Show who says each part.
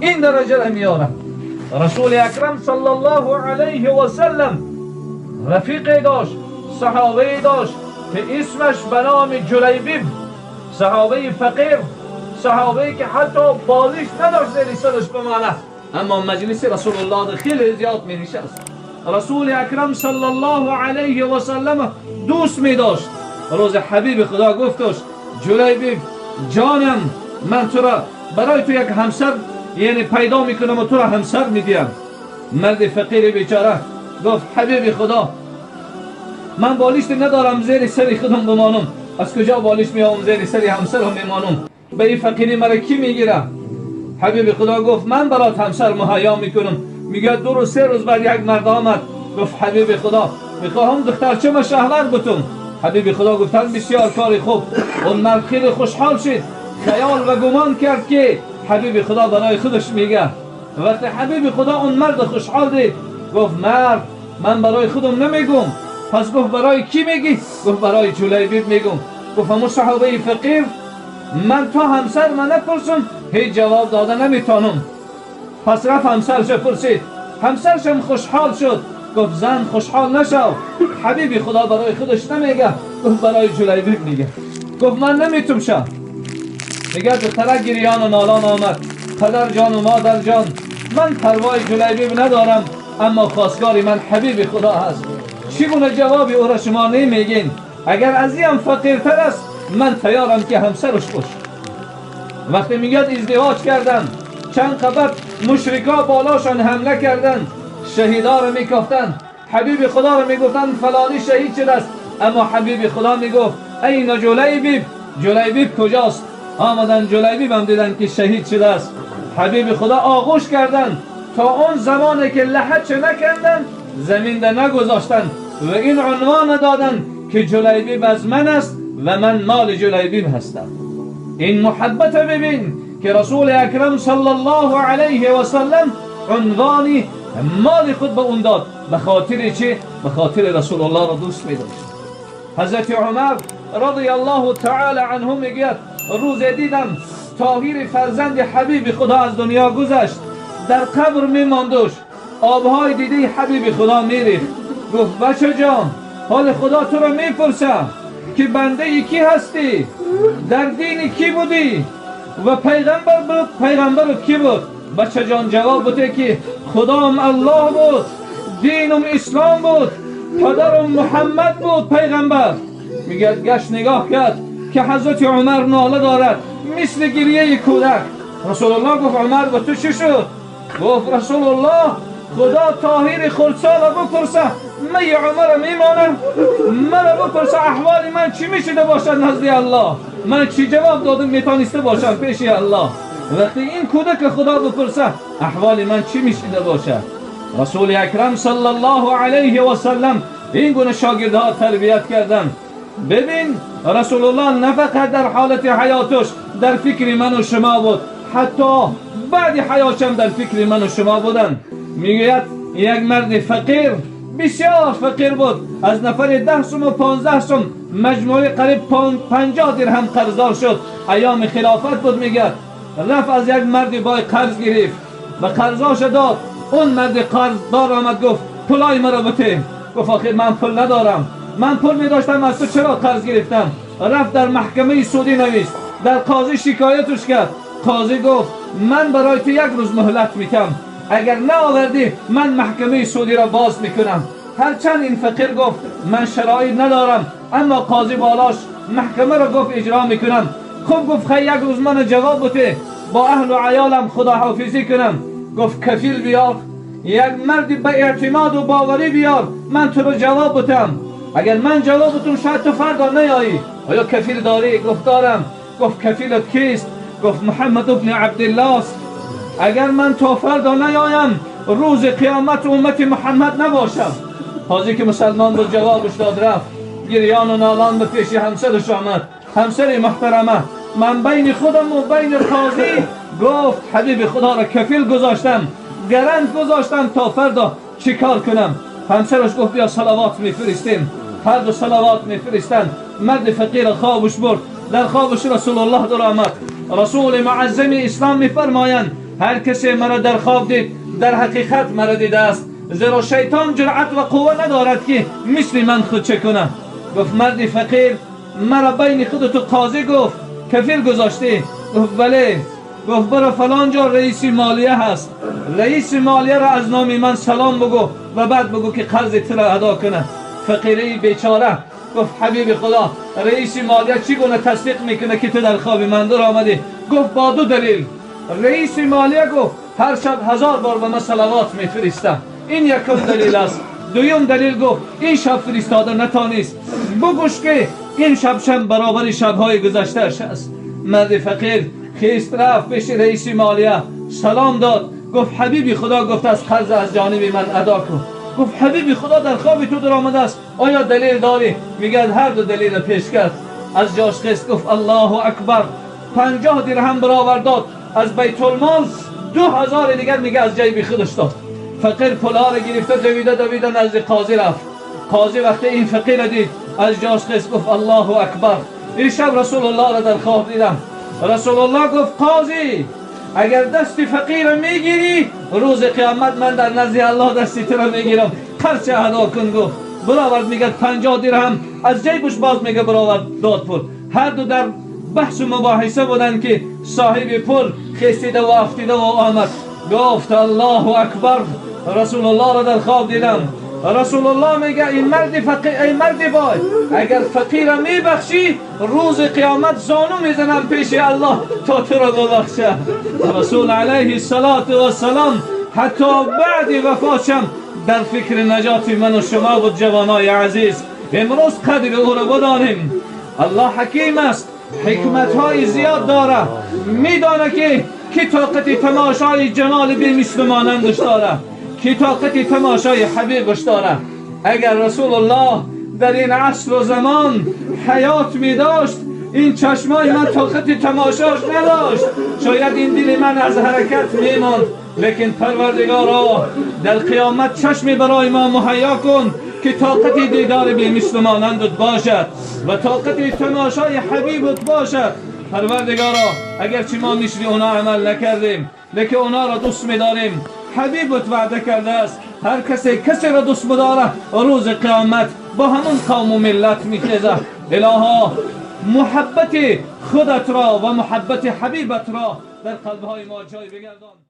Speaker 1: این درجه را میاره. رسول اکرم صلی الله علیه و سلم رفیقی داشت، صحابه داشت که اسمش به نام جلیبیب، صحابه فقیر، صحابه که حتی بالش نداشت زیر سرش بمانه، اما مجلس رسول الله خیلی زیاد می نشست. رسول اکرم صلی الله علیه و سلم دوست می داشت. روز حبیب خدا گفتش جلیبیب جانم، من تو را برای تو یک همسر یعنی پیدا میکنم و تو را همسر میدیم. مرد فقیر بیچاره گفت حبیب خدا من بالشت ندارم زیر سر خودم بمانم، از کجا بالش میام زیر سر همسرم میمانم؟ به این فقیری مرا کی میگیره؟ حبیب خدا گفت من برات همسر مهیا میکنم. میگه 2 روز 3 روز بعد یک مرد آمد گفت حبیب خدا میخواهم دخترچم شهور بتم. حبیب خدا گفتن بسیار کاری خوب. اون مرد خیلی خوشحال شد، خیال و گمان کرد که حبیب خدا برای خودش میگه. وقتی حبیب خدا اون مرد خوشحال دید گفت مرد من برای خودم نمیگم. پس گفت برای کی میگی؟ گفت برای جلیبیب میگم. گفت همون صحابه فقیر من تا همسر من نپرسم هیچ جواب داده نمیتونم. پس رفت همسرش پرسید، همسرش هم خوشحال شد. گفت زن خوشحال نشو، حبیب خدا برای خودش نمیگه، گفت برای جلیبیب میگه. گفت من نمیتونم شم. میگه دخترک گریان و نالان آمد، پدر جان و مادر جان من پروای جلیبیب ندارم، اما خواستگاری من حبیب خدا هست. چگونه جوابی او را شما نمیگین؟ اگر از این فقیرتر است من تیارم که همسرش باش. وقتی میگه ازدواج کردن، چند قبط مشرکا بالاشان حمله کردن، شهیدا را میکافتن، حبیب خدا را میگفتن فلانی شهید شده است، اما حبیب خدا میگفت این جلیبیب، جلیبیب کجاست؟ آمدن جلیبیب هم دیدن که شهید شده است. حبیب خدا آغوش کردن تا اون زمانی که لحد نکردن زمین ده نگذاشتن و این عنوان دادن که جلیبیب از من است و من مال جلیبیب هستم. این محبت ببین که رسول اکرم صلی الله علیه و سلم عنوانی مال خود به اون داد. به خاطر چه؟ به خاطر رسول الله را دوست می داشت. حضرت عمر رضی الله تعالی عنه میگوید روز دیدم طاهر فرزند حبیب خدا از دنیا گذشت، در قبر میماندش، آبهای دیده حبیب خدا میریخت. گفت بچه جان حال خدا تو را میپرسم که بنده کی هستی، در دین کی بودی و پیغمبر بود، پیغمبرت کی بود؟ بچه جان جواب بوده که خدام الله بود، دینم اسلام بود، پدرم محمد بود پیغمبر. میگه گشت نگاه کرد که حضرت عمر ناله دارد مثل گریه کودک. رسول الله گفت عمر و تو چی شد؟ گفت رسول الله خدا طاهر خردسال بپرسه می عمر میمانم، مرا بپرسه احوال من چی میشده باشد نزد الله، من چی جواب دادم میتونسته باشم پیش الله. وقتی این کودک خدا بپرسه احوال من چی میشده باشد؟ رسول اکرم صلی الله علیه و سلم این گونه شاگردها تربیت کردن. ببین رسول الله نه فقط در حالت حیاتش در فکر من و شما بود، حتی بعد حیاتش در فکر من و شما بودن. میگوید یک مرد فقیر بسیار فقیر بود، از نفر 10 سوم و 15 سوم مجموعه قریب 50 درهم قرضدار شد. ایام خلافت بود. میگه رفت از یک مرد بای قرض گرفت و قرضاش داد. اون مرد قرضدار آمد گفت پولای مرا بده. گفت آخر من پول ندارم، من پول می داشتم از تو چرا قرض گرفتم؟ رفت در محکمه سودی نوشت، در قاضی شکایتش کرد. قاضی گفت من برای تو یک روز مهلت میتم، اگر نآوردی من محکمه سودی را باز میکنم. هرچند این فقیر گفت من شرایط ندارم، اما قاضی بالاش محکمه را گفت اجرا میکنم. خب گفت خیلی یک روز من جواب بده، با اهل و عیالم خداحافظی کنم. گفت کفیل بیار، یک مردی به اعتماد و باوری بیار، من تو رو جواب بدم. اگر من جواب بدم شاید تو فردا نیایی. آیا کفیل داری؟ گفت دارم. گفت کفیلت کیست؟ گفت محمد ابن عبدالله است. اگر من تا فردا نیایم روز قیامت امت محمد نباشم. حاضر که مسلمان بود جوابش داد، رفت گریان و نالان به پیش همسرش آمد. همسر محترمه، من بین خودم و بین قاضی گفت حبیب خدا را کفیل گذاشتم، گرند گذاشتم تا فردا چیکار کنم؟ همسرش گفت بیا صلوات میفرستیم. هر دو صلوات میفرستند. مرد فقیر خوابش برد، در خوابش رسول الله در آمد. رسول معظم اسلام میفرمایند هر کسی مرا در خواب دید در حقیقت مرا دیده است، زیرا شیطان جرأت و قوه ندارد که مثل من خود چه کنه. گفت مرد فقیر مرا بین خودت و قاضی گفت کفیل گذاشتی؟ گفت بله. گفت برو فلان جا رئیس مالیه هست، رئیس مالیه را از نام من سلام بگو و بعد بگو که قرض تو را ادا کنه. فقیره بیچاره گفت حبیب خدا رئیس مالیه چگونه تصدیق میکنه که تو در خواب من در آمدی؟ گفت با دو دلیل. رئیس مالیه گفت هر شب 1000 بار به من صلوات میفرسته، این یکم دلیل است. دویم دلیل گفت این شب فرستاده نتانیست، بگوش که این شب شب برابر شبهای گذشته است. مرد فقیر خیست رفت پیش رئیس مالیه سلام داد، گفت حبیبی خدا گفت از قرض از جانب من ادا کن. گفت حبیبی خدا در خواب تو در آمده است، آیا دلیل داری؟ میگه هر دو دلیل پیش کرد. از جاش خیست گفت الله اکبر، 50 درهم برآورد داد از بیت المال، 2000 دیگر میگه از جیب خودش داد. فقیر پولها را گرفته دویده دویده نزد قاضی رفت. قاضی وقتی این فقیر دید از جاش خیست گفت الله اکبر، این شب رسول الله را در خواب دیدم. رسول الله گفت قاضی اگر دست فقیر میگیری روز قیامت من در نزد الله دستی تو را میگیرم، قرض ادا کن. گفت برآورد، میگه 50 درهم از جیبش باز میگه برآورد داد پول. هر دو در بحث و مباحثه بودند که صاحب پول خستیده و افتیده و آمد. گفت الله اکبر، رسول الله را در خواب دیدم. رسول الله میگه این مرد فقیر، ای مرد بای، اگر فقیر میبخشی روز قیامت زانو میزنم پیش الله تا تو را ببخشه. رسول علیه الصلاة والسلام حتی بعد وفاتشم در فکر نجات من و شما بود. جوانای عزیز امروز قدر او را بدانیم. الله حکیم است، حکمت های زیاد داره، میدانه که طاقت تماشای جمال بی مثل مانندش داره، که طاقت تماشای حبیبش داره. اگر رسول الله در این عصر و زمان حیات می داشت این چشمای من طاقت تماشاش نداشت، شاید این دل من از حرکت می ماند. لیکن پروردگارا در قیامت چشمی برای ما مهیا کن که طاقت دیدار بی مثل مانندت باشد و طاقت تماشای حبیبت باشد. پروردگارا اگرچه ما مثل اونا عمل نکردیم لیکن اونا را دوست می‌داریم. حبیبت وعده کرده است هر کسی کسی را دوست بداره روز قیامت با همون قوم و ملت میخیزه. الها محبت خودت را و محبت حبیبت را در قلبهای ما جای بگردان.